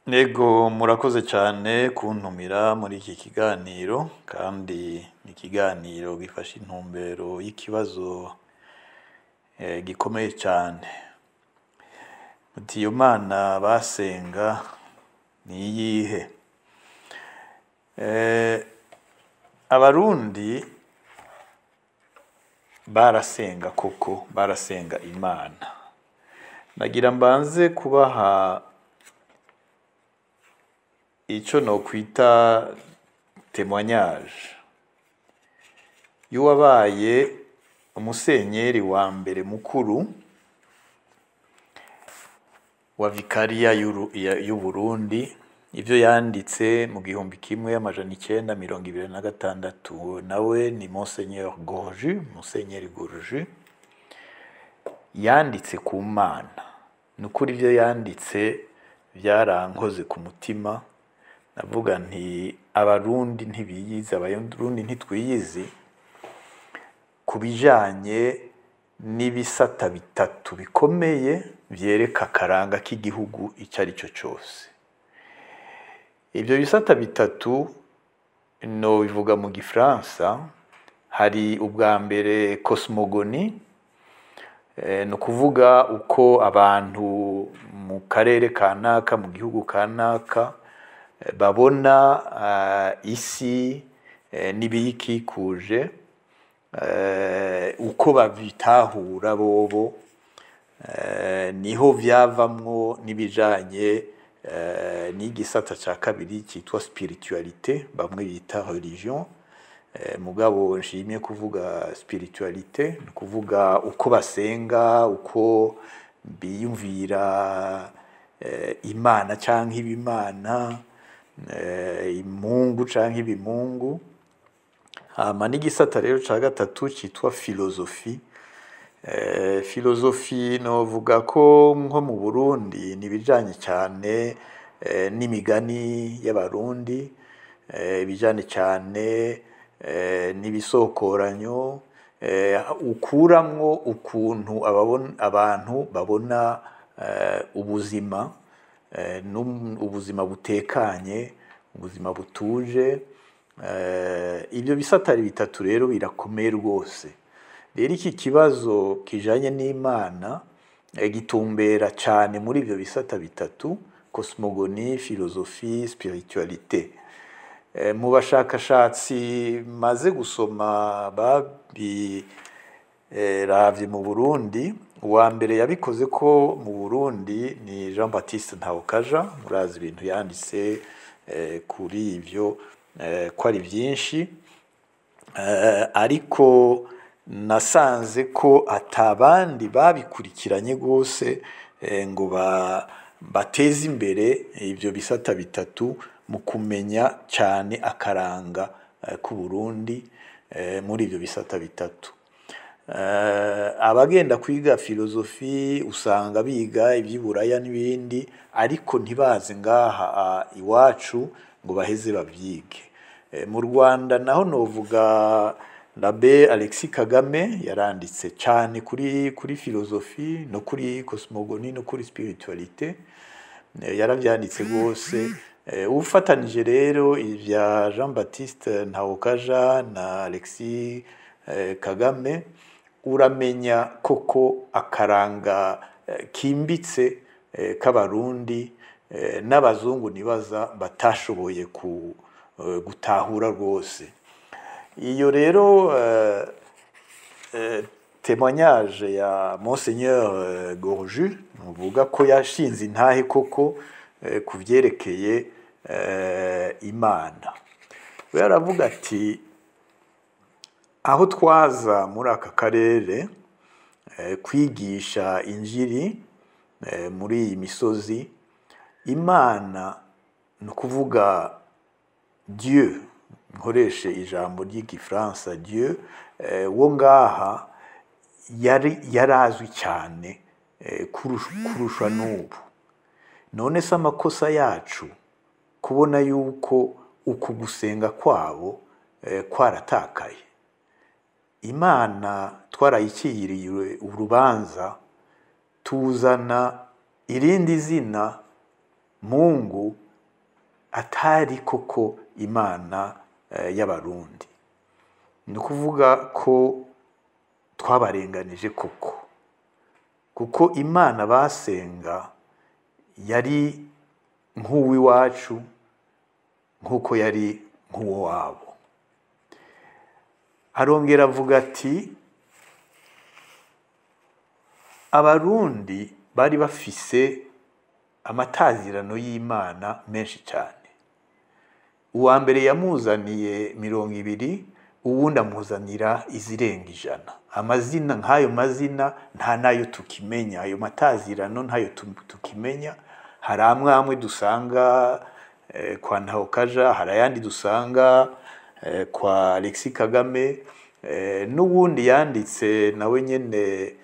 Nego, murakoze cyane kuntumira muri iki kiganiro, kandi ni ikiganiro gifashe intumbero y'ikibazo gikomeye cyane. Muti iyo Mana basenga ni iyihe? Abarundi barasenga koko, barasenga Imana. Nagira mbanze kubaha ico nokwita témoignage y'uwabaye umusenyeri wa mbere mukuru wa vikariya y'Uburundi, ivyo yanditse mu 1926. Nawe ni Monseigneur Gorju, Musenyeri Gorju yanditse ku Mana. Ni ukuri ivyo yanditse byarankoze ku mutima. Navuga nti Abarundi ntibiyizi, Abarundi ntitwiyizi ku bijanye n'ibisata bitatu bikomeye vyereka akaranga k'igihugu ico ari cyo cose. Ivyo bisata bitatu no bivuga mu Gifaransa. Hari ubwa mbere cosmogonie, ni ukuvuga uko abantu mu karere kanaka, mu gihugu kanaka, babona isi n'ibiyikikuje, uko babitahura bobo. Niho vyavamwo n'ibijanye n'igisata ca kabiri citwa spiritualité, bamwe bita religion, mugabo nshimye kuvuga spiritualité, ni ukuvuga uko basenga, uko biyumvira Imana canke ibimana, imungu canke ibimungu. Hama n'igisata rero ca gatatu citwa philosophie. Philosophie novuga ko nko mu Burundi ni ibijanye cyane n'imigani y'Abarundi, ibijanye cyane n'ibisokoranyo, ukuramwo ukuntu abantu babona ubuzima, ubuzima butekanye, ubuzima butuje. Ibyo bisata bitatu rero birakomeye rwose. Rero iki kibazo kijanye n'Imana gitumbera cyane muri ibyo bisata bitatu: cosmogonie, philosophie, spiritualité. Mu bashakashatsi maze gusoma babiravye mu Burundi, uwa mbere yabikoze ko mu Burundi ni Jean Baptiste Ntawukaja. Murazi ibintu yanditse kuri ivyo ko ari byinshi, ariko nasanze ko atabandi babikurikiranye rwose ngo bateze imbere ibyo bisata bitatu mu kumenya cyane akaranga k'u Burundi muri ibyo bisata bitatu. Abagenda kwiga philosophie usanga biga iby'iburaya n'ibindi, ariko ntibaze ngaha iwacu ngo baheze bavyige. Mu Rwanda naho novuga l'abbé Alexis Kagame, yaranditse cyane kuri philosophie no kuri cosmogonie no kuri spiritualité. Yaravyanditse rwose. Ufatanije rero ivya Jean Baptiste Ntawukaja na Alexis Kagame, uramenya koko akaranga kimbitse k'Abarundi n'abazungu nibaza batashoboye gutahura rwose. Iyo rero témoignage ya Monseigneur Gorju, nuvuga ko yashinze intahe koko ku vyerekeye Imana. We aravuga ati aho twaza muri aka karere kwigisha injiri muri iyi misozi, Imana, ni ukuvuga Dieu, nkoreshe ijambo ry'Igifaransa Dieu, wo ngaha yari yarazwi cyane kurusha n'ubu. None se amakosa yacu kubona yuko uku gusenga kwabo kwaratakaye? Imana twarayiciriye urubanza, tuzana irindi zina. Mungu atari koko Imana y'Abarundi. Ni ukuvuga ko twabarenganije koko, kuko Imana basenga yari nk'uw'iwacu nk'uko yari nk'uwo wabo. Arongera avuga ati Abarundi bari bafise amatazirano y'Imana menshi cyane. Uwa mbere yamuzaniye 20, uwundi amuzanira izirenga 100. Amazina nk'ayo mazina nta nayo tukimenya, ayo matazirano ntayo tukimenya. Hari amwe amwe dusanga kwa Ntahokaja, hari ayandi dusanga kwa Alexis Kagame, n'uwundi yanditse nawe nyene,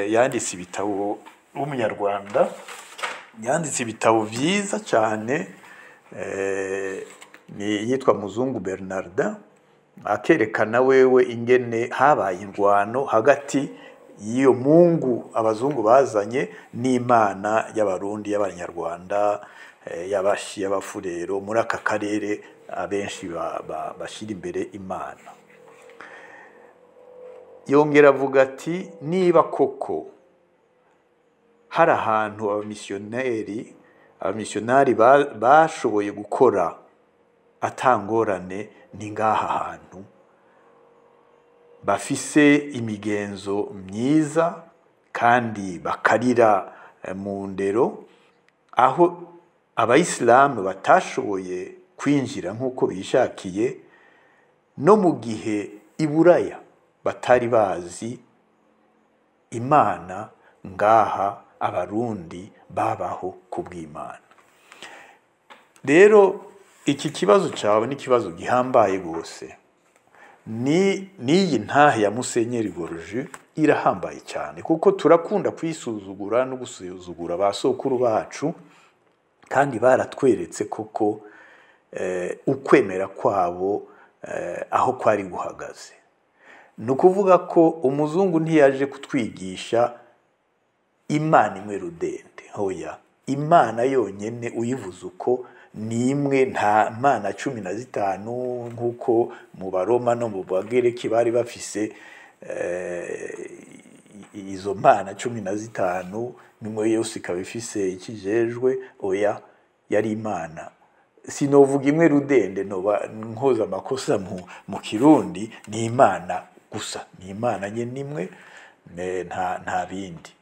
yanditse ibitabo w'Umunyarwanda, yanditse ibitabo vyiza cyane, ni yitwa Muzungu Bernardin, akerekana wewe ingene habaye ingwano hagati y'iyo Mungu abazungu bazanye n'Imana y'Abarundi, y'Abanyarwanda, y'Abashi, y'Abafurero. Muri aka karere abenshi bashyira imbere Imana. Yongera avuga ati niba koko hari ahantu abamisiyonari bashoboye gukora atangorane, ni ngaha hantu bafise imigenzo myiza kandi bakarira mu ndero, aho abayisilamu batashoboye kwinjira nk'uko bishakiye, no mu gihe i Buraya batari bazi Imana, ngaha Abarundi babaho kubw'Imana. Rero iki kibazo cyawe ni ikibazo gihambaye gose. Ni n'iyi ntahe ya Musenyeri Gorju irahambaye cyane, kuko turakunda kwisuzugura no gusuzugura ba sokuru bacu, kandi baratweretse koko ukwemera kwabo aho kwari guhagaze. Ni ukuvuga ko umuzungu ntiyaje kutwigisha Imana imwe rudende, hoya Imana yonyene uyivuze uko ni imwe, nta mana 15 nk'uko mu Baroma no mu Bagereki bari bafise izo mana 15, nimwe yose ikaba ifise ikijejwe. Oya, yari Imana. Sinovuga imwe rudende, noba nkoza amakosa mu Kirundi, ni Imana gusa, ni Imana nyene imwe, nta bindi.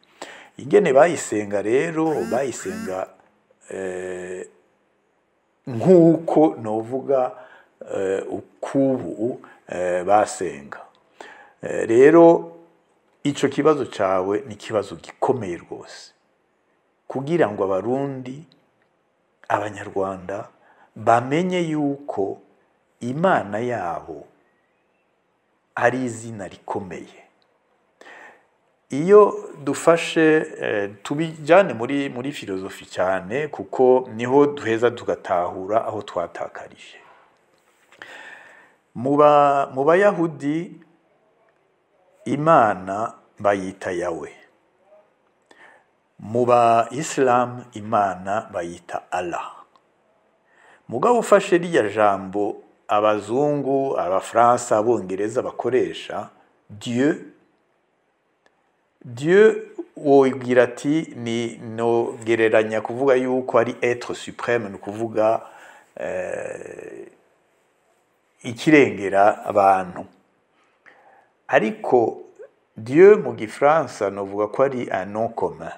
Ingene bayisenga rero, bayisenga nk'uko novuga ukubu basenga. Rero ico kibazo cawe ni ikibazo gikomeye rwose, kugira ngo Abarundi, Abanyarwanda bamenye yuko Imana yabo ari izina rikomeye. Iyo dufashe tubijyane muri filozofi cyane, kuko niho duheza tugatahura aho twatakarije. Mu Bayahudi Imana bayita Yawe, mu ba Islam Imana bayita Allah. Mugabo ufashe ririya jambo abazungu, Abafaransa, Abongereza bakoresha Dieu, Dieu wogira ati ni nogereranya kuvuga yuko ari être suprême, ni ukuvuga ikirengera abantu. Ariko Dieu mu Gifaransa novuga ko ari un nom commun,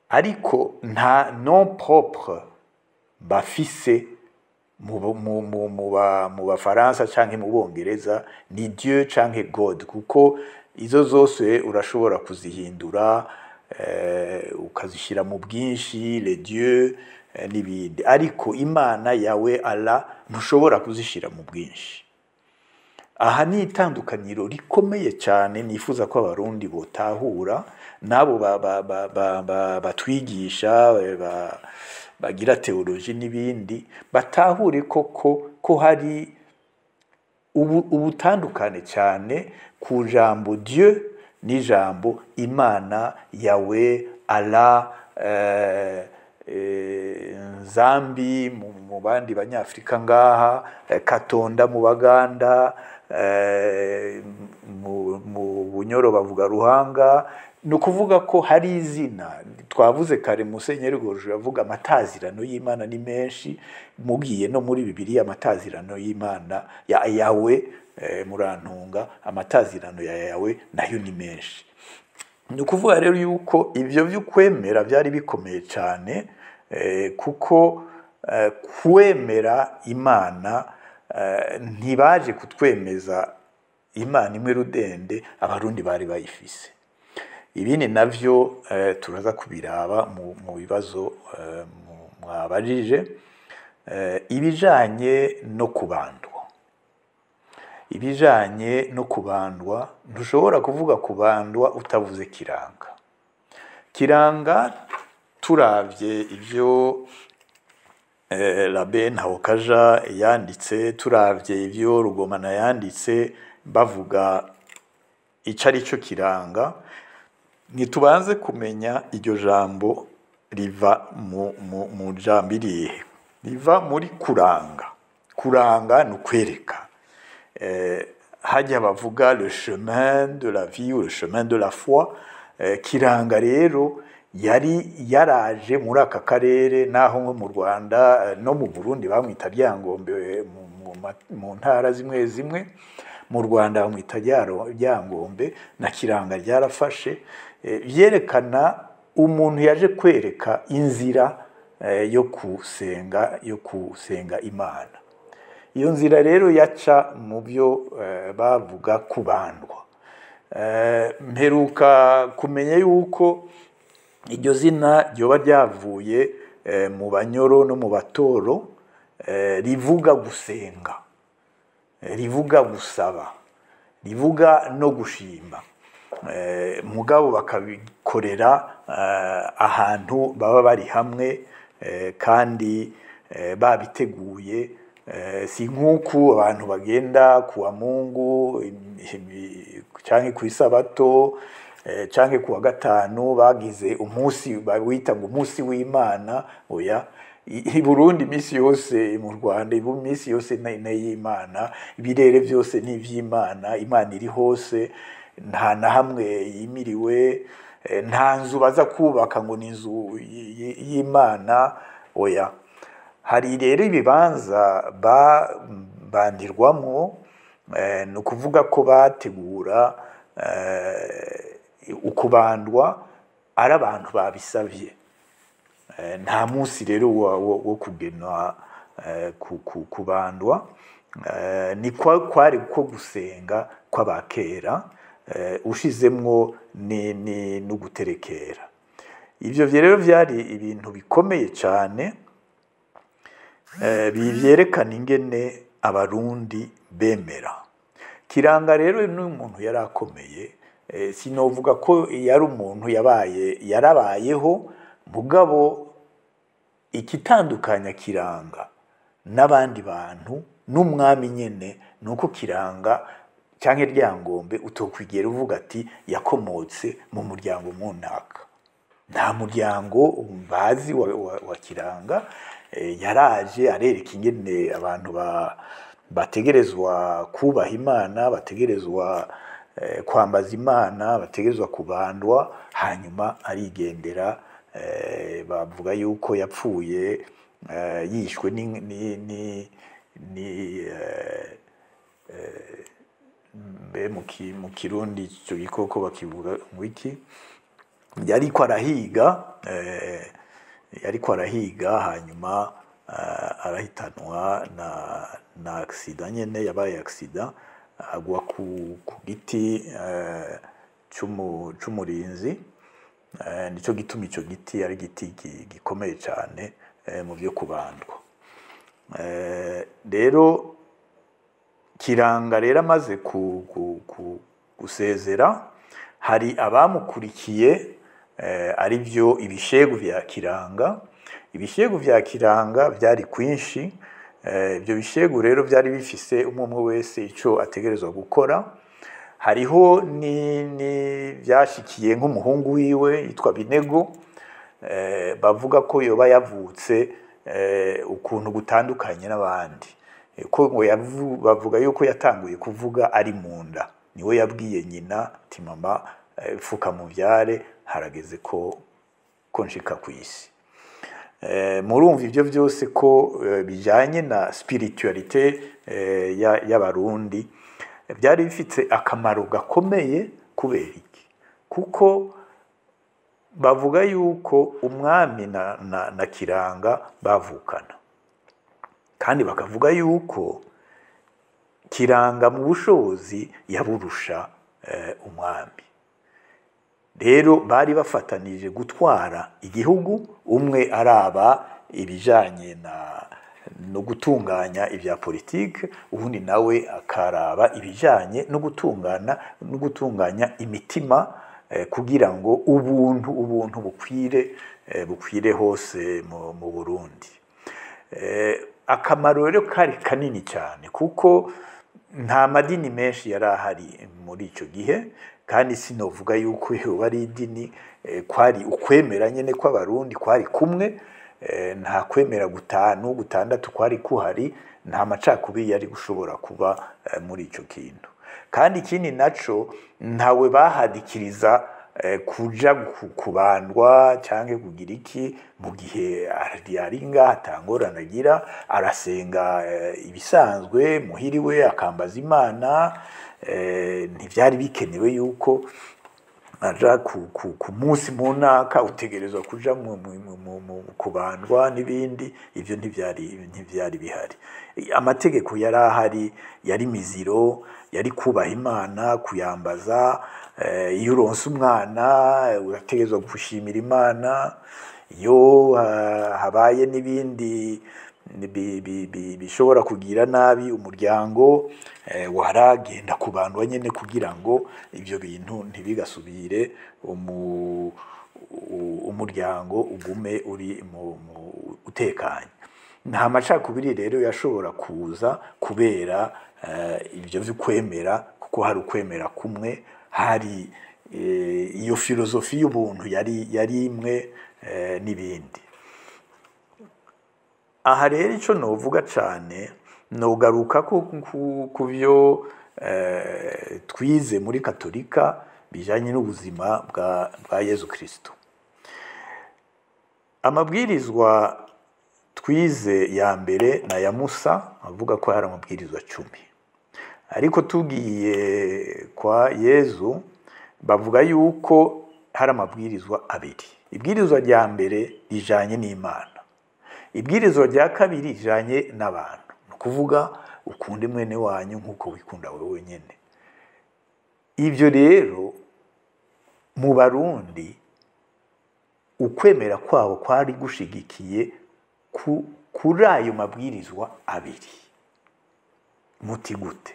ariko nta nom propre bafise mu Bafaransa canke mu Bongereza, ni Dieu canke God, kuko izo zose urashobora kuzihindura, ukazishyira mu bwinshi, les dieux n'ibindi, ariko Imana yawe Allah ntushobora kuzishyira mu bwinshi. Aha ni itandukaniro rikomeye cyane nifuza ko Abarundi botahura, n'abo batwigisha bagira teoloji n'ibindi, batahure koko ko hari ubutandukane cyane ku jambo Dieu n'ijambo Imana yawe Allah. Nzambi mu bandi banyafrika ngaha, Katonda mu Baganda, mu Bunyoro bavuga Ruhanga. Ni ukuvuga ko hari izina twavuze kare, Musenyeri Gorjo yavuga amatazirano y'Imana ni menshi, mugiye no muri Bibiliya amatazirano y'Imana ya Yawe, murantunga, amatazirano ya Yawe nayo ni menshi. Ni ukuvuga rero yuko ibyo by'ukwemera byari bikomeye cyane, kuko kwemera Imana, ntibaje kutwemeza Imana imwe rudende, Abarundi bari bayifise. Ibindi navyo turaza kubiraba mu bibazo mwabajije. Ibijanye no kubandwa, ibijanye no kubandwa, ntushobora kuvuga kubandwa utavuze Kiranga. Kiranga, turavye ivyo L'abbé Ntahokaja yanditse, turavye ivyo Rugomana yanditse, bavuga ico ari cyo Kiranga, ntitubanze kumenya iryo jambo riva mu jambo irihe. Riva muri kuranga. Kuranga ni ukwereka. Hajya bavuga le chemin de la vie ou le chemin de la foi. Kiranga rero yari yaraje muri aka karere, naho nko mu Rwanda, no mu Burundi bamwita Ryangombe, mu ntara zimwe zimwe mu Rwanda bamwita Ryangombe, na Kiranga ryarafashe. Byerekana umuntu yaje kwereka inzira yo gusenga Imana. Iyo nzira rero yaca mu byo bavuga kubandwa. Mperuka kumenya yuko iryo zina ryoba ryavuye mu Banyoro no mu Batoro, rivuga gusenga, rivuga gusaba, rivuga no gushima. Mugabo bakabikorera ahantu baba bari hamwe, kandi babiteguye. Si nk'uku abantu bagenda kuwa Mungu canke kw'isabato, canke kuwa gatanu, bagize umunsi bawita ngo umunsi w'Imana. Oya, i Burundi iminsi yose, mu Rwanda iminsi yose ni y'Imana, ibirere byose ni ivy'Imana, Imana iri hose, nta na hamwe yimiriwe. Nta nzu baza kubaka ngo ni inzu y'Imana, oya. Hari rero ibibanza bandirwamwo, ni ukuvuga ko bategura ukubandwa ari abantu babisavye. Nta munsi rero wo kugenwa kubandwa. Ni kwari ko gusenga kw'abakera, ushizemwo ni no guterekera. Ivyo rero vyari ibintu bikomeye cane, byerekana ingene Abarundi bemera. Kiranga rero ni umuntu yari akomeye. Sinovuga ko yari umuntu yabaye, yarabayeho, mugabo ikitandukanya Kiranga n'abandi bantu n'umwami nyene nuko Kiranga canke Ryangombe utokwigera uvuga ati yakomotse mu muryango munaka. Nta muryango bazi wa Kiranga. Yaraje arereka ingene abantu bategerezwa kubaha Imana, bategerezwa kwambaza Imana, bategerezwa kubandwa, hanyuma arigendera. Bavuga yuko yapfuye yishwe ni mbe mu Kirundi ico gikoko bakivuga ngo iki? Yariko arahiga, hanyuma arahitanwa na accident nyene, yabaye accident, agwa ku giti c'umurinzi. Nico gituma ico giti ari igiti gikomeye cane mu vyo kubandwa. Rero Kiranga rero amaze gusezera, hari abamukurikiye, ari byo ibishegu vya Kiranga. Ibishegu vya Kiranga vyari kwinshi. Ibyo bishegu rero vyari bifise umwe umwe wese ico ategerezwa gukora. Hariho ni vyashikiye nk'umuhungu wiwe yitwa Binego, bavuga ko yoba yavutse ukuntu gutandukanye n'abandi. Ko ngo bavuga yuko yatanguye kuvuga ari mu nda, niwe yabwiye nyina ati mama, fuka muvyare, harageze ko nshika kw'isi. Murumva ivyo vyose ko bijanye na spiritualité y'Abarundi byari bifite akamaro gakomeye. Kubera iki? Kuko bavuga yuko umwami na Kiranga bavukana, kandi bakavuga yuko Kiranga mu bushobozi yaburusha umwami. Rero bari bafatanije gutwara igihugu, umwe araba ibijanye no gutunganya ibya politike, ubundi nawe akaraba ibijanye no gutungana no gutunganya imitima, kugira ngo ubuntu bukwire hose mu Burundi. Akamaro rero kari kanini cyane, kuko nta madini menshi yari ahari muri ico gihe, kandi sinovuga yuko yoba ari idini, kwari ukwemera nyene kw'Abarundi kwari kumwe, nta kwemera gutanu gutandatu kwari kuhari, nta macakubiri yari gushobora kuba muri ico kintu. Kandi ikindi naco, ntawe bahadikiriza kuja kubandwa canke kugira iki mu gihe ari ngaha atangorane agira, arasenga ibisanzwe muhiriwe, akambaza Imana. Ntivyari bikenewe yuko aja ku munsi munaka utegerezwa kuja mu kubandwa n'ibindi. Ivyo ntivyari bihari. Amategeko yari ahari yari miziro, yari kubaha Imana, kuyambaza. Iyo uronse umwana urategerezwa gushimira Imana. Iyo habaye n'ibindi bishobora kugira nabi umuryango, waragenda kubandwa nyene kugira ngo ivyo bintu ntibigasubire, umuryango ugume uri utekanye. Nta macakubiri rero yashobora kuza kubera ivyo vy'ukwemera, kuko hari ukwemera kumwe, hari iyo filozofi y'ubuntu yari imwe, n'ibindi. Aha rero ico novuga cane, nogaruka ku vyo twize muri Katolika bijanye n'ubuzima bwa Yezu Kristo. Amabwirizwa twize ya mbere na ya Musa avuga ko hari amabwirizwa 10, ariko tugiye kwa Yezu bavuga yuko hari amabwirizwa 2. Ibwirizwa rya mbere rijanye n'Imana, ibwirizwa rya kabiri rijanye n'abantu, ni ukuvuga ukunde mwene wanyu nk'uko wikunda wewe wenyene. Ivyo rero mu Barundi ukwemera kwabo kwari gushigikiye kuri ayo mabwirizwa 2. Muti gute?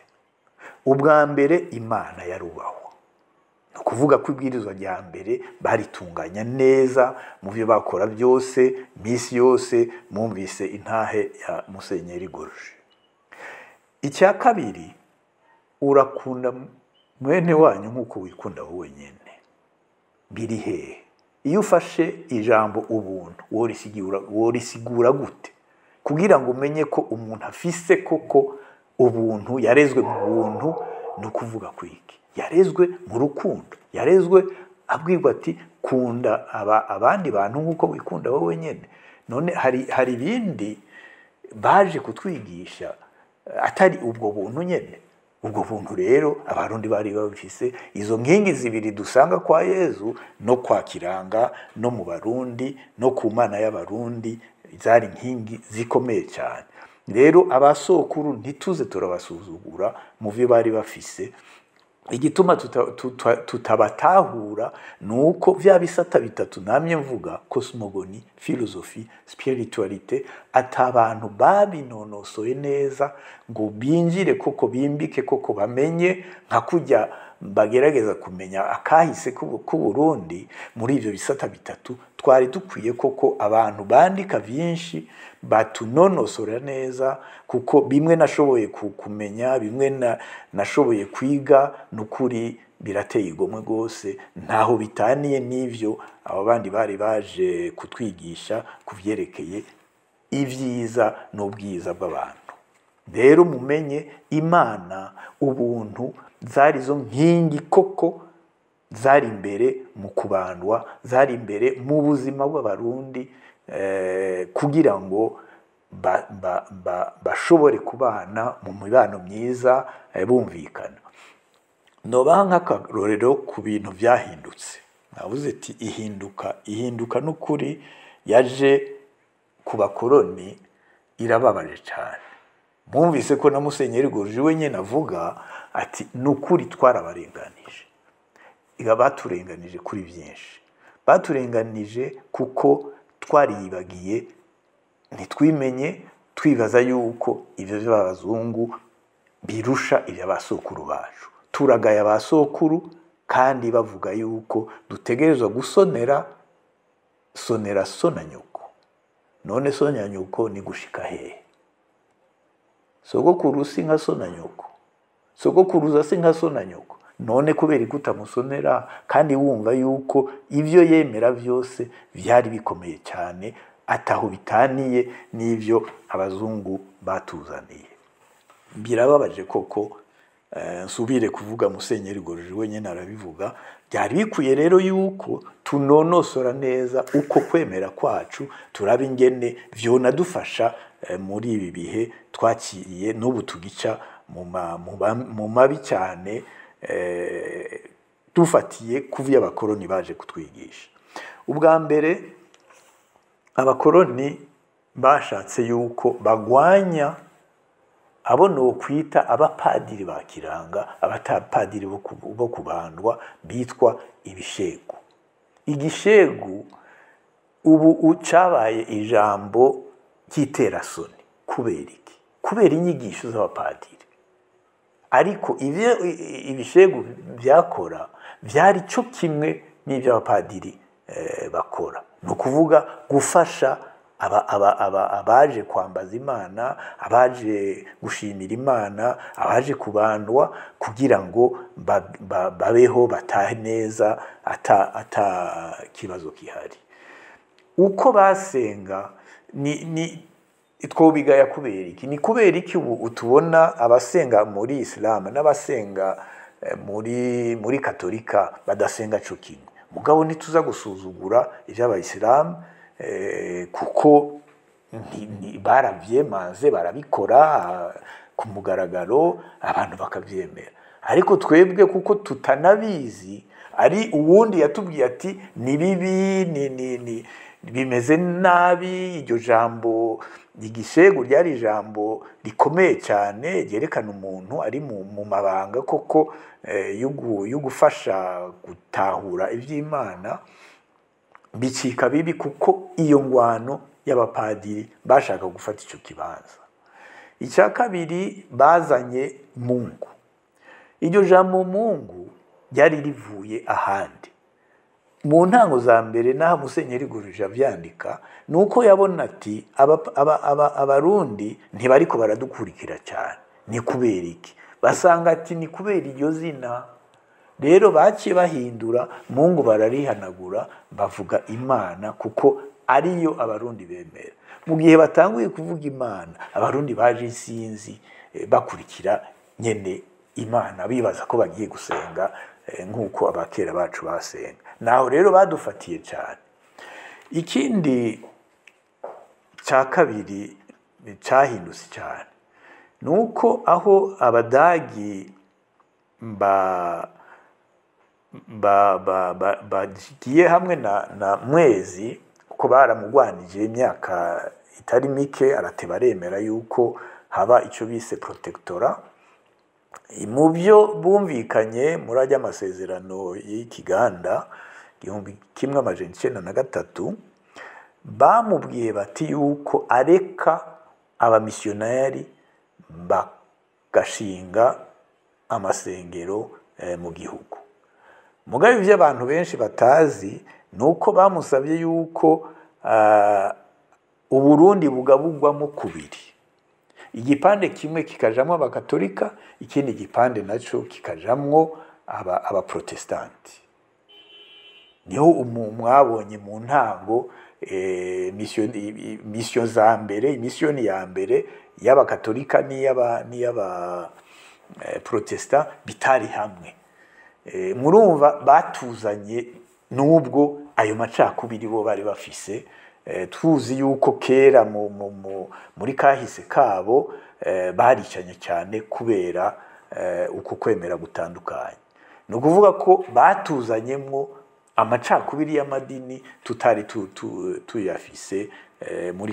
Ubwa mbere Imana yarubahwa, ni ukuvuga ko ibwirizwa rya mbere baritunganya neza mu byo bakora byose, misi yose. Mwumvise intahe ya Musenyeri Gorge. Icya kabiri, urakunda mwene wanyu nk'uko wikunda wowe wenyene. Biri hehe? Iyo ufashe ijambo ubuntu worisigura gute kugira ngo umenye ko umuntu afise koko ubuntu, yarezwe mu buntu? Ni ukuvuga kwiki? Yarezwe mu rukundo, yarezwe abwirwa ati kunda abandi bantu nk'uko wikunda wowe wenyene. None hari ibindi baje kutwigisha atari ubwo buntu nyene. Ubwo buntu rero Abarundi bari babifise. Izo nkingi zibiri dusanga kwa Yezu no kwa Kiranga no mu Barundi no ku Mana y'Abarundi zari nkingi zikomeye cyane. Rero abasokuru ntituze turabasuzugura mu byo bari bafise. Igituma tutabatahura nuko vya bisata bitatu namye mvuga, cosmogonie, philosophie, spiritualité, atabantu babinonosoye neza ngo binjire koko, bimbike koko, bamenye nka kujya bagerageza kumenya akahise ku Burundi muri ivyo bisata bitatu. Twari dukwiye koko abantu bandika vyinshi batunonosora neza, kuko bimwe nashoboye kumenya, bimwe nashoboye kwiga, nukuri birateye igomwe gose, ntaho bitaniye n'ivyo abo bandi bari baje kutwigisha kuvyerekeye ibyiza n'ubwiza bw'abantu. Rero mumenye Imana, ubuntu zari zo nkingi koko, zari imbere mu kubandwa, zari imbere mu buzima bw'Abarundi, kugira ngo bashobore kubana mu mibano myiza, bumvikana. Nobaha nk'akarorero ku bintu vyahindutse. Navuze ati ihinduka n'ukuri yaje ku bakoroni irababaje cyane. Mwumvise ko na Musenyeri Gorji we nyene avuga ati n'ukuri twarabarenganije. Baturenganije kuri byinshi. Baturenganije kuko twariyibagiye, ntitwimenye, twibaza yuko ivyo by'abazungu birusha iby'abasokuru bacu. Turagaya abasokuru kandi bavuga yuko dutegerezwa gusonera sonera sona nyoko. None sona nyoko ni gushika hehe? Sogokuru si nka sona nyoko, sogokuruza si nka sona nyoko. None kubera ikutamusonera kandi wumva yuko ivyo yemera vyose vyari bikomeye cyane, ataho bitaniye n'ivyo abazungu batuzaniye. Birababaje koko. Nsubire kuvuga Musenyeri Gorji we nyene arabivuga, byari bikwiye rero yuko tunonosora neza uko kwemera kwacu, turaba ingene vyonadufasha muri ibi bihe twakiriye n'ubu tugica mu mabi cyane, dufatiye kuvyo abakoroni baje kutwigisha. Ubwa mbere abakoroni bashatse yuko bagwanya abo nokwita abapadiri ba kiranga, abapadiri bo kubandwa bitwa ibishegu. Igishegu ubu cabaye ijambo ry'iterasoni. Kubera iki? Kubera inyigisho z'abapadiri. Ariko ivyo ibishegu byakora byari cyo kimwe n'ibyo abapadiri bakora. Ni ukuvuga gufasha abaje kwambaza Imana, abaje gushimira Imana, abaje kubandwa kugira ngo babeho batahe neza ata kibazo kihari. Uko basenga ni twobigaya kubera iki? Ni kubera iki ubu utubona abasenga muri Islam n'abasenga muri Katolika badasenga cyo kimwe? Mugabo ntituza gusuzugura iby'abayisilamu, kuko baravyemanze, barabikora ku mugaragaro, abantu bakavyemera. Ariko twebwe kuko tutanabizi, ari uwundi yatubwiye ati ni bibi, ni bimeze nabi. Iryo jambo igishegu ryari ijambo rikomeye cyane, ryerekana umuntu ari mu mabanga koko, yo gufasha gutahura iby'Imana. Bicika bibi kuko iyo ngwano y'abapadiri bashaka gufata ico kibanza. Icya kabiri bazanye Mungu. Iryo jambo Mungu ryari rivuye ahandi. Mu ntango za mbere naho Musenyeri Gorji avyandika, nuko yabona ati Abarundi ntibariko baradukurikira cyane. Ni kubera iki? Basanga ati ni kubera iryo zina. Rero baciye bahindura Mungu bararihanagura bavuga Imana kuko ariyo Abarundi bemera. Mu gihe batanguye kuvuga Imana, Abarundi baje insinzi, bakurikira nyene Imana, bibaza ko bagiye gusenga nk'uko abakera bacu basenga. Naho rero badufatiye cyane. Ikindi cya kabiri cyahindutse cyane nuko aho Abadagi bagiye hamwe na Mwezi, kuko baramugwanije imyaka itari mike, arateba aremera yuko haba ico bise protectora. Mu byo bumvikanye muri ajya amasezerano y'Ikiganda 1903, bamubwiye bati yuko areka abamisiyoneri bagashinga amasengero mu gihugu. Mugabe ivyo abantu benshi batazi nuko bamusabye yuko Uburundi bugabugwamo kubiri, igipande kimwe kikajamwo abakatolika, ikindi gipande naco kikajamwo abaprotestanti. Niho mwabonye mu ntango mission za mbere, imisiyoni ya mbere y'abakatolika n'iy'aba protesta bitari hamwe. Murumva batuzanye nubwo ayo macakubiri bo bari bafise. Tuzi yuko kera muri kahise kabo baricanye cyane kubera uko kwemera gutandukanye. Ni ukuvuga ko batuzanyemwo amacakubiri y'amadini tutari tuyafise muri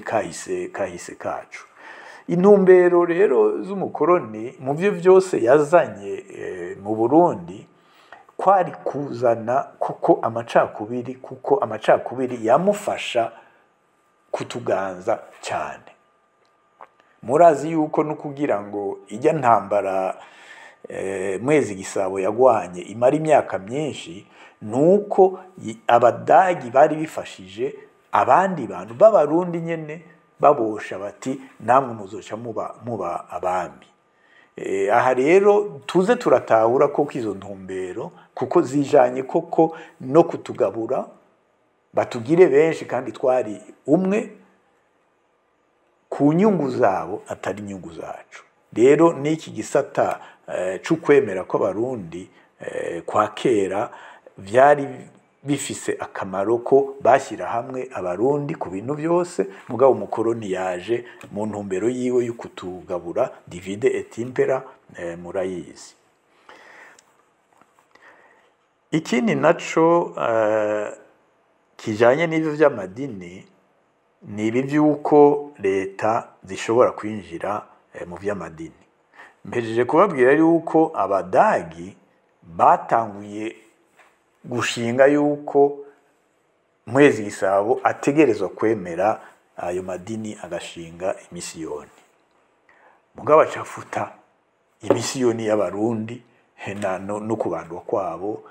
kahise kacu. Intumbero rero z'umukoroni mu byo byose yazanye mu Burundi kwari kuzana kuko amacakubiri, kuko amacakubiri yamufasha kutuganza cyane. Murazi yuko no kugira ngo ijya ntambara Mwezi Gisabo yagwanye imara imyaka myinshi, nuko abadagi bari bifashije abandi bantu b'abarundi nyene babosha bati namwe muzoca muba abami. Aha rero tuze turatahura koko izo ntumbero, kuko zijanye koko no kutugabura batugire benshi kandi twari umwe ku nyungu zabo atari inyungu zacu. Rero n'iki gisata c'ukwemera kw'abarundi kwa kera vyari bifise akamaro ko bashyira hamwe abarundi ku bintu byose, mugabo umukoroni yaje mu ntumbero yiwe yo kutugabura, divide et impera, murayizi. Ikindi naco kijanye n'ivyo vy'amadini ni ibi vy'uko leta zishobora kwinjira mu vy'amadini. Mpejeje kubabwira yuko abadagi batanguye gushinga yuko Mwezi Gisabo ategerezwa kwemera ayo madini agashinga imisiyoni. Mugabo acafuta imisiyoni y'abarundi no kubandwa kwabo,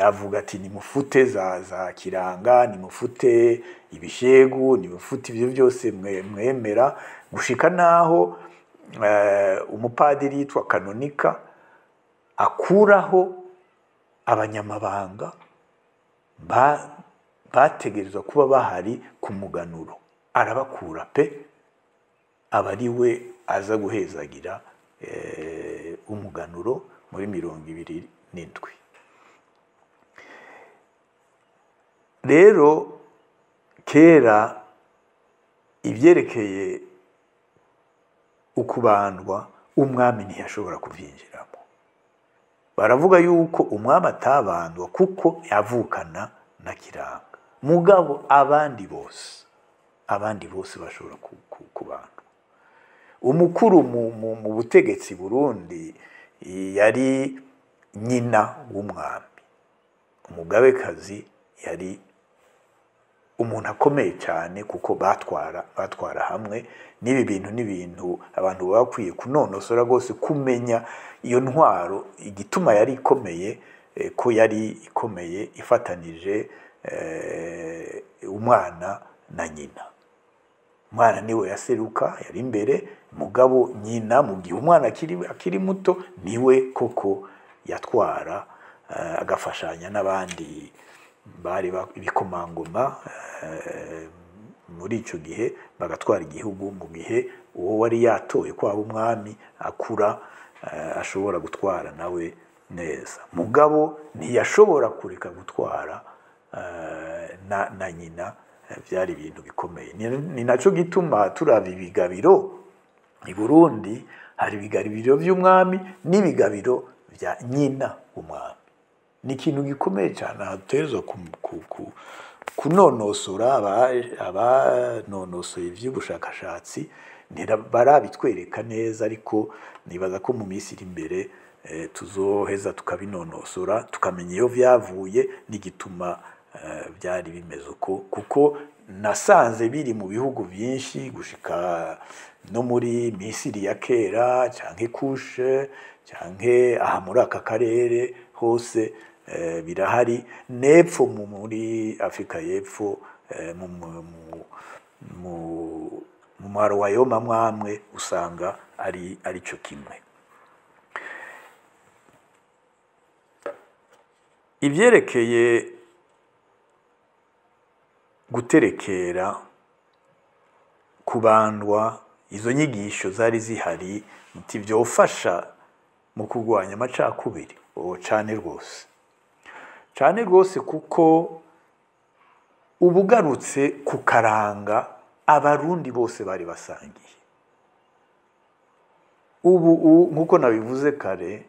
avuga ati nimufute za Kiranga, nimufute ibishegu, nimufute ivyo byose mwemera, gushika naho umupadiri yitwa Kanonika akuraho abanyamabanga bategerezwa kuba bahari ku muganuro, arabakura pe, aba ari we aza guhezagira umuganuro muri 27. Rero kera ivyerekeye ukubandwa umwami ntiyashobora kuvyinjiramo. Baravuga yuko umwami atabandwa kuko yavukana na Kiranga, mugabo abandi bose bashobora kubandwa. Umukuru mu butegetsi Burundi yari nyina w'umwami, umugabekazi yari umuntu akomeye cyane kuko batwara hamwe. N'ibi bintu n'ibintu abantu bakwiye kunonosora rwose, kumenya iyo ntwaro igituma yari ikomeye, ko yari ikomeye ifatanije umwana na nyina. Umwana niwe yaseruka yari imbere, mugabo nyina mu gihe umwana akiri muto niwe koko yatwara, agafashanya n'abandi bari ibikomangoma muri ico gihe, bagatwara igihugu mu gihe uwo wari yatoye kwaba umwami akura ashobora gutwara nawe neza. Mugabo ntiyashobora kureka gutwara na nyina, byari ibintu bikomeye. Ni naco gituma turaba ibigabiro i Burundi, hari ibigabiro vy'umwami n'ibigabiro vya nyina w'umwami. Ni ikintu gikomeye cyane ahatezwa kunonosora. Abanonosoye ivy'ubushakashatsi barabitwereka neza, ariko nibaza ko mu minsi iri imbere tuzoheza tukabinonosora, tukamenya iyo vyavuye n'igituma byari bimeze uko, kuko nasanze biri mu bihugu byinshi gushika no muri Misiri ya kera canke Kushe canke aha muri aka karere hose birahari. Nepfo muri Afrika y'Epfo mu marwayoma mwamwe usanga ari cyo kimwe. Ivyerekeye Guterekera, kubandwa, izo nyigisho zari zihari, muti vyofasha mu kurwanya amacakubiri? Oh, cane rwose, cane rwose, kuko ubugarutse ku karanga Abarundi bose bari basangiye. Ubu nkuko nabivuze kare,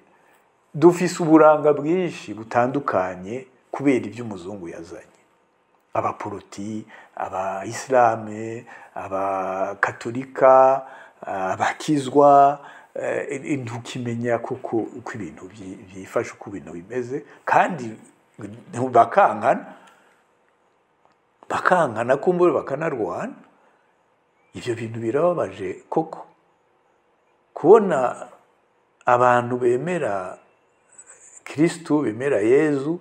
dufise uburanga bwinshi butandukanye kubera ibyo umuzungu yazanye: abaporoti, abayisilamu, abakatolika, abakizwa. Ntukimenya kuko uko ibintu vyifashe, uko ibintu bimeze, kandi bakankana, bakankana, kumbure bakanarwana. Ivyo bintu birababaje koko, kubona abantu bemera Kristu, bemera Yezu,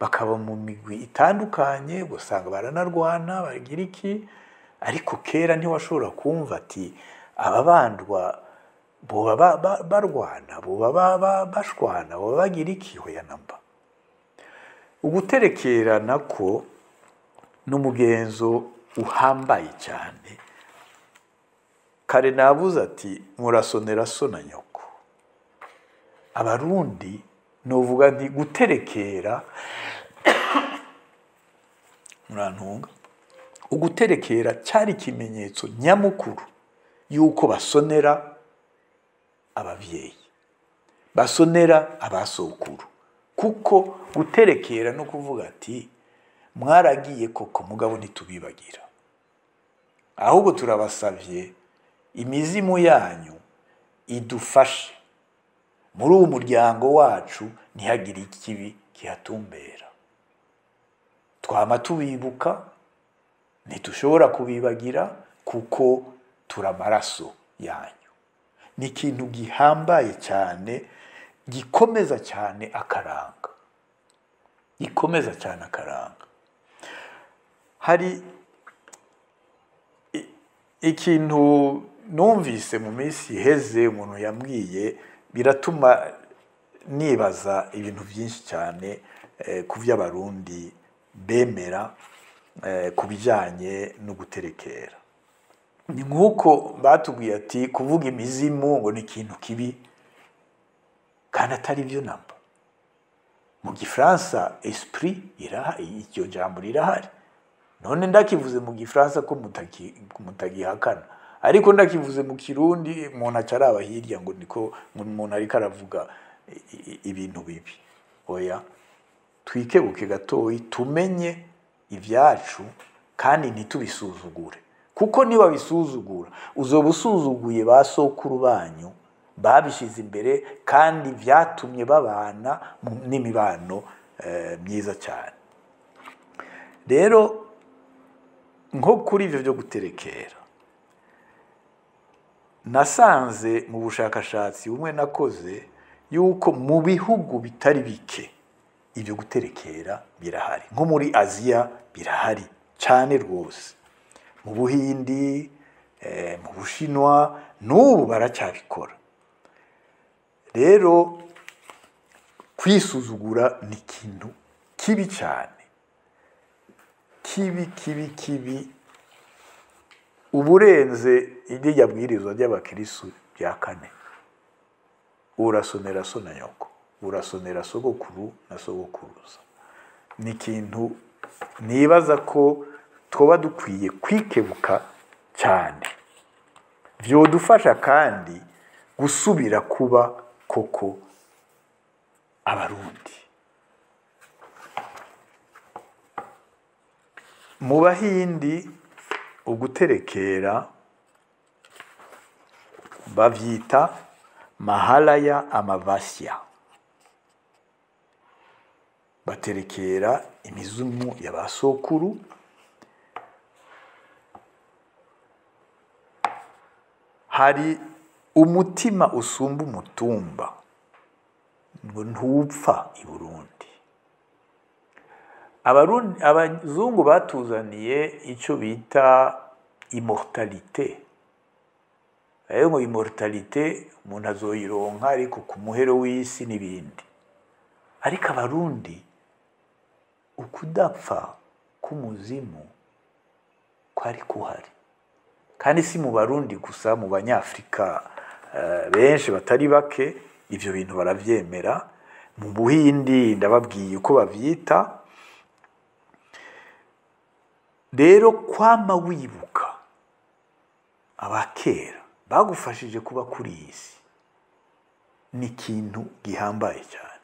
bakaba mu migwi itandukanye, ugasanga baranarwana, bagira iki. Ariko kera ntiwashobora kumva ati ababandwa boba barwana, boba bashwana, boba bagira iki. Hoya namba. Uguterekera nako n'umugenzo uhambaye cyane. Kare nabuze ati murasonera so na nyoko. Abarundi novuga nti guterekera, murantunga, uguterekera cyari ikimenyetso nyamukuru yuko basonera abavyeyi, basonera abasokuru, kuko guterekera no kuvuga ati mwaragiye koko, mugabo ntitubibagira, ahubwo turabasavye imizimu yanyu idufashe muri uwo muryango wacu, ntihagire ikibi kihatumbera. Twama tubibuka, ntitushobora kubibagira kuko turi amaraso yanyu. Ni ikintu gihambaye cyane, gikomeza cyane akaranga, gikomeza cyane akaranga. Hari ikintu numvise mu minsi iheze, umuntu yambwiye, biratuma nibaza ibintu byinshi cyane ku by'Abarundi bemera ku bijyanye no guterekera. Ni nk'uko batubwiye ati kuvuga imizimu ngo ni ikintu kibi, kandi atari byo namba. Mu Gifaransa esprit irahari, iryo jambo rirahari. None ndakivuze mu Gifaransa ko mutagihakana, ariko ndakivuze mu Kirundi umuntu aca araba hirya ngo niko umuntu ariko aravuga ibintu bibi. Oya, twikebuke gatoyi, tumenye ibyacu kandi ntitubisuzugure, kuko niba bisuzugura uzoba usuzuguye ba sokuru banyu babishyize imbere, kandi byatumye babana n'imibano myiza cyane. Rero nko kuri ibyo byo guterekera, nasanze mu bushakashatsi bumwe nakoze yuko mu bihugu bitari bike ibyo guterekera birahari. Nko muri Aziya birahari cyane rwose, mu Buhindi, mu Bushinwa, n'ubu baracyabikora. Rero kwisuzugura ni ikintu kibi cyane, kibi kibi kibi, uburenze irya bwirizwa ry'abakirisu rya kane: urasonera so na nyoko, urasonera sogokuru na sogokuruza. Ni ikintu nibaza ko twoba dukwiye kwikebuka cyane, vyodufasha kandi gusubira kuba koko Abarundi. Mu Bahindi uguterekera bavyita Mahalaya Amavasya, baterekera imizimu ya ba sokuru. Hari umutima usumba umutumba ngo ntupfa i Burundi. Abarundi, abazungu batuzaniye icyo bita immortalité. Rero ngo immortalité umuntu azoyironka ariko ku muhero w'isi n'ibindi. Ariko Abarundi ukudapfa k'umuzimu Kwari kuhari, kandi si mu Barundi gusa, mu Banyafrika benshi batari bake ivyo bintu baravyemera. Mu Buhindi ndababwiye uko bavyita. Rero kwama wibuka abakera bagufashije kuba kuri iyi si ni ikintu gihambaye cyane.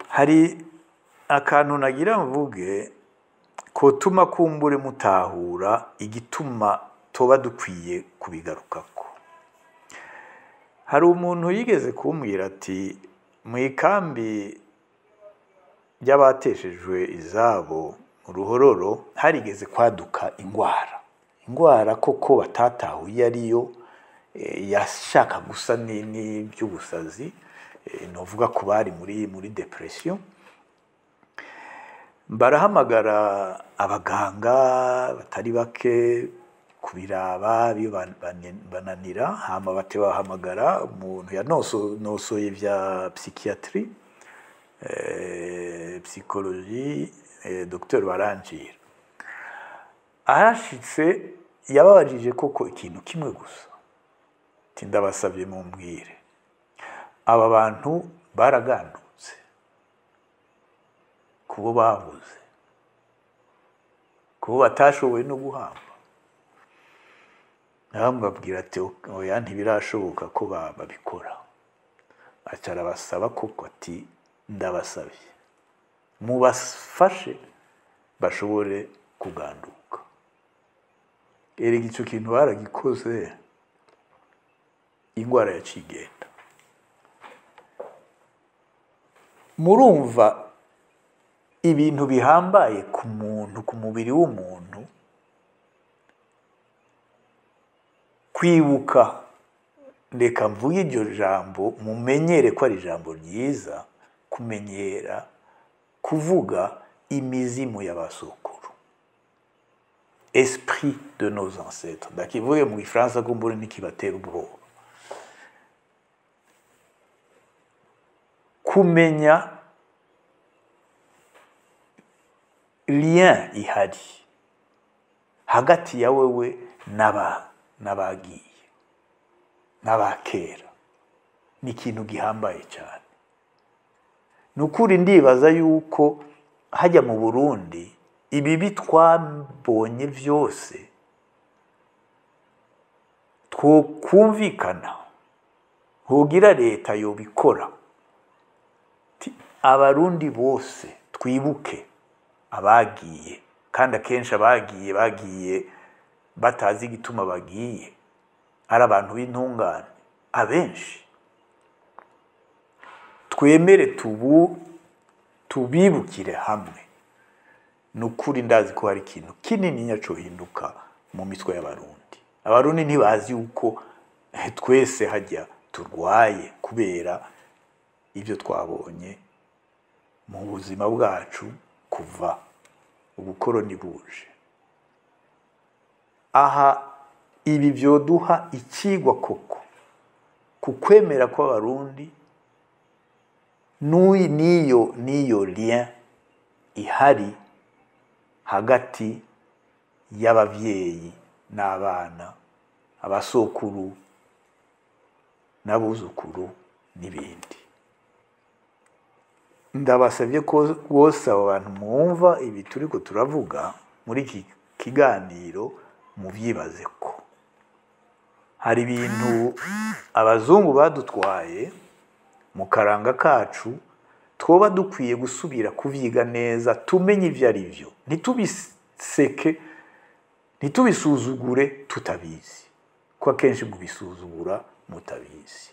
Hari akantu nagira mvuge kotuma kumbure mutahura igituma toba dukwiye kubigarukako. Hari umuntu yigeze kumbwira ati mu ikambi ry'abateshejwe izabo mu Ruhororo harigeze kwaduka ingwara koko batatahuye ariyo, yashaka gusa n'iby'ubusazi, novuga ko bari muri depression. Barahamagara abaganga batari bake kubiraba, biyo bananira, hama bate bahamagara umuntu yanosoye vya psychiatrie, psychologie, Dr Barangira. Arashitse yababajije koko ikintu kimwe gusa, ati ndabasabye mumbwire, aba bantu baragandutse kubo babuze, kubo batashoboye no guhamba? Naramubabwira ati oya, ntibirashoboka ko babikora. Aca arabasaba koko ati ndabasabye mubafashe bashobore kuganduka. Erega ico kintu baragikoze, ingwara yacigenda. Murumva ibintu bihambaye ku muntu, ku mubiri w'umuntu, kwibuka. Reka mvuge iryo jambo mumenyere ko ari ijambo ryiza, kumenyera kuvuga imizimu y'abasokuru, esprit de nos ancêtres. Ndakivuge mu Gifaransa kumbure ntikibatera ubwoba. Kumenya lien ihari hagati ya wewe n'abagiye n'abakera ni ikintu gihambaye cyane. Nukuri ndibaza yuko hajya mu Burundi ibibi twabonye vyose twokumvikana, hogira leta yobikora, Abarundi bose twibuke abagiye, kandi akenshi abagiye bagiye batazi igituma bagiye, ari abantu b'intungane abenshi. Twemere tubibukire hamwe. Nukuri ndazi ko hari ikintu kinini nyacohinduka mu mitwe y'Abarundi. Abarundi ntibazi yuko twese hajya turwaye kubera ibyo twabonye mu buzima bwacu kuva ubukoroni buje. Aha ibi vyoduha ikigwa koko ku kwemera kw'Abarundi niyo lien ihari hagati y'abavyeyi n'abana, abasokuru n'abuzukuru n'ibindi. Ndabasabye ko rwose abo bantu mwumva ibi turiko turavuga muri iki kiganiro muvyibaze ko hari ibintu abazungu badutwaye mu karanga kacu twoba dukwiye gusubira kuvyiga neza, tumenye ivyo ari vyo, ntitubiseke, ntitubisuzugure tutabizi, ko akenshi mubisuzugura mutabizi.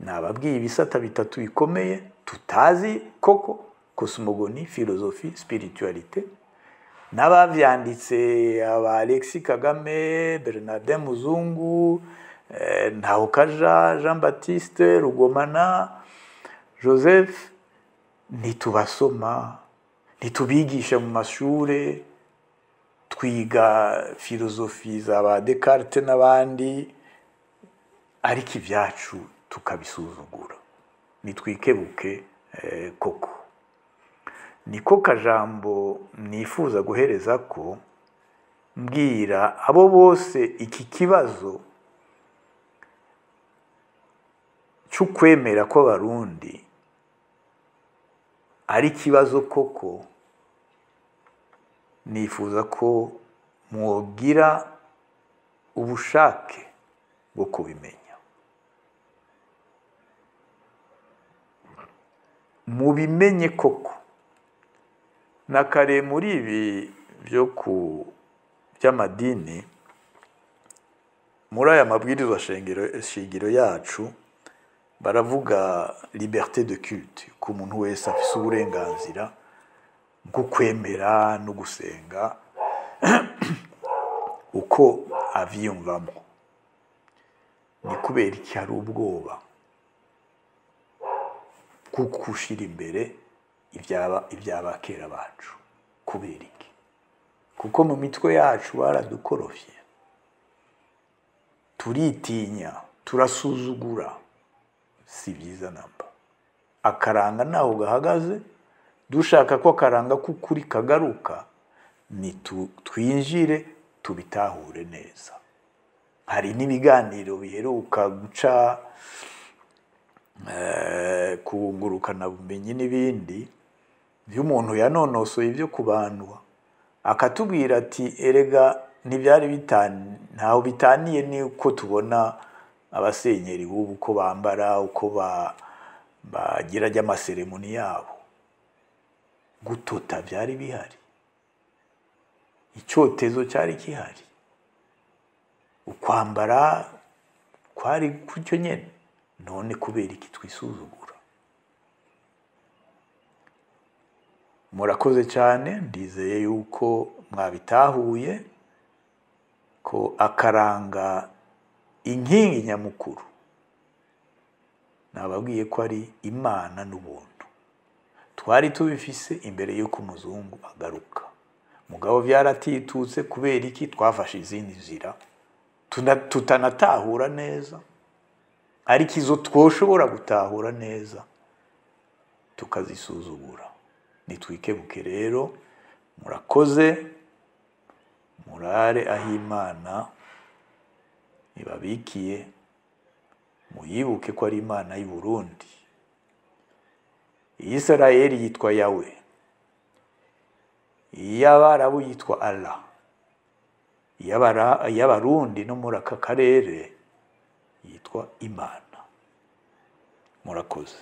Nababwiye ibisata bitatu bikomeye tutazi koko: cosmogonie, philosophie, spiritualité. N'abavyanditse aba Alexis Kagame, Bernardin Muzungu, Ntahokaja Jean Baptiste, Rugomana Joseph, ntitubasoma, ntitubigisha mu mashure, twiga philosophie za Descartes n'abandi, ariko ivyacu tukabisuzugura. Nitwikebuke koko. Niko kajambo nifuza guhereza ko mbwira abo bose iki kibazo cy'ukwemera kw'Abarundi ari ikibazo koko, nifuza ko mwogira ubushake bwo kubimenya, mubimenye koko. Na kare muri ibi byo ku by'amadini, muri aya mabwirizwa shingiro yacu baravuga liberté de culte, ko umuntu wese afise uburenganzira bwo kwemera no gusenga uko avyiyumvamo. Ni kubera iki hari ubwoba bwo gushira imbere iby'abakera bacu? Kubera iki? Kuko mu mitwe yacu baradukorofye, turitinya, turasuzugura. Si byiza namba. Akaranga naho gahagaze, dushaka ko akaranga k'ukuri kagaruka, ni twinjire tubitahure neza. Hari n'ibiganiro biheruka guca kungurukana bumenyi n'ibindi by'umuntu yanonosoye ibyo kubandwa, akatubwira ati erega ntibyari ntaho bitaniye n'uko tubona abasenyeri b'ubu uko bambara, uko bagira ry'amaseremoni yabo. Gutota byari bihari, icyotezo cyari gihari, ukwambara kwari kutyo nyene. None kubera iki twisuzugura? Murakoze cyane, ndizeye yuko mwabitahuye ko akaranga inkingi nyamukuru nababwiye ko ari Imana n'ubuntu. Twari tubifise imbere y'uko umuzungu agaruka, mugabo byaratitutse. Kubera iki? Twafashe izindi nzira tutanatahura neza, ariko izo twoshobora gutahura neza tukazisuzugura. Nitwikebuke rero. Murakoze, murare aho Imana ibabikiye, muyibuke ko ari Imana y'u Burundi. Iy'Isirayeli yitwa Yawe, iy'Abarabu yitwa Allah, iy'Abarundi no muri aka karere yitwa Imana. Murakoze.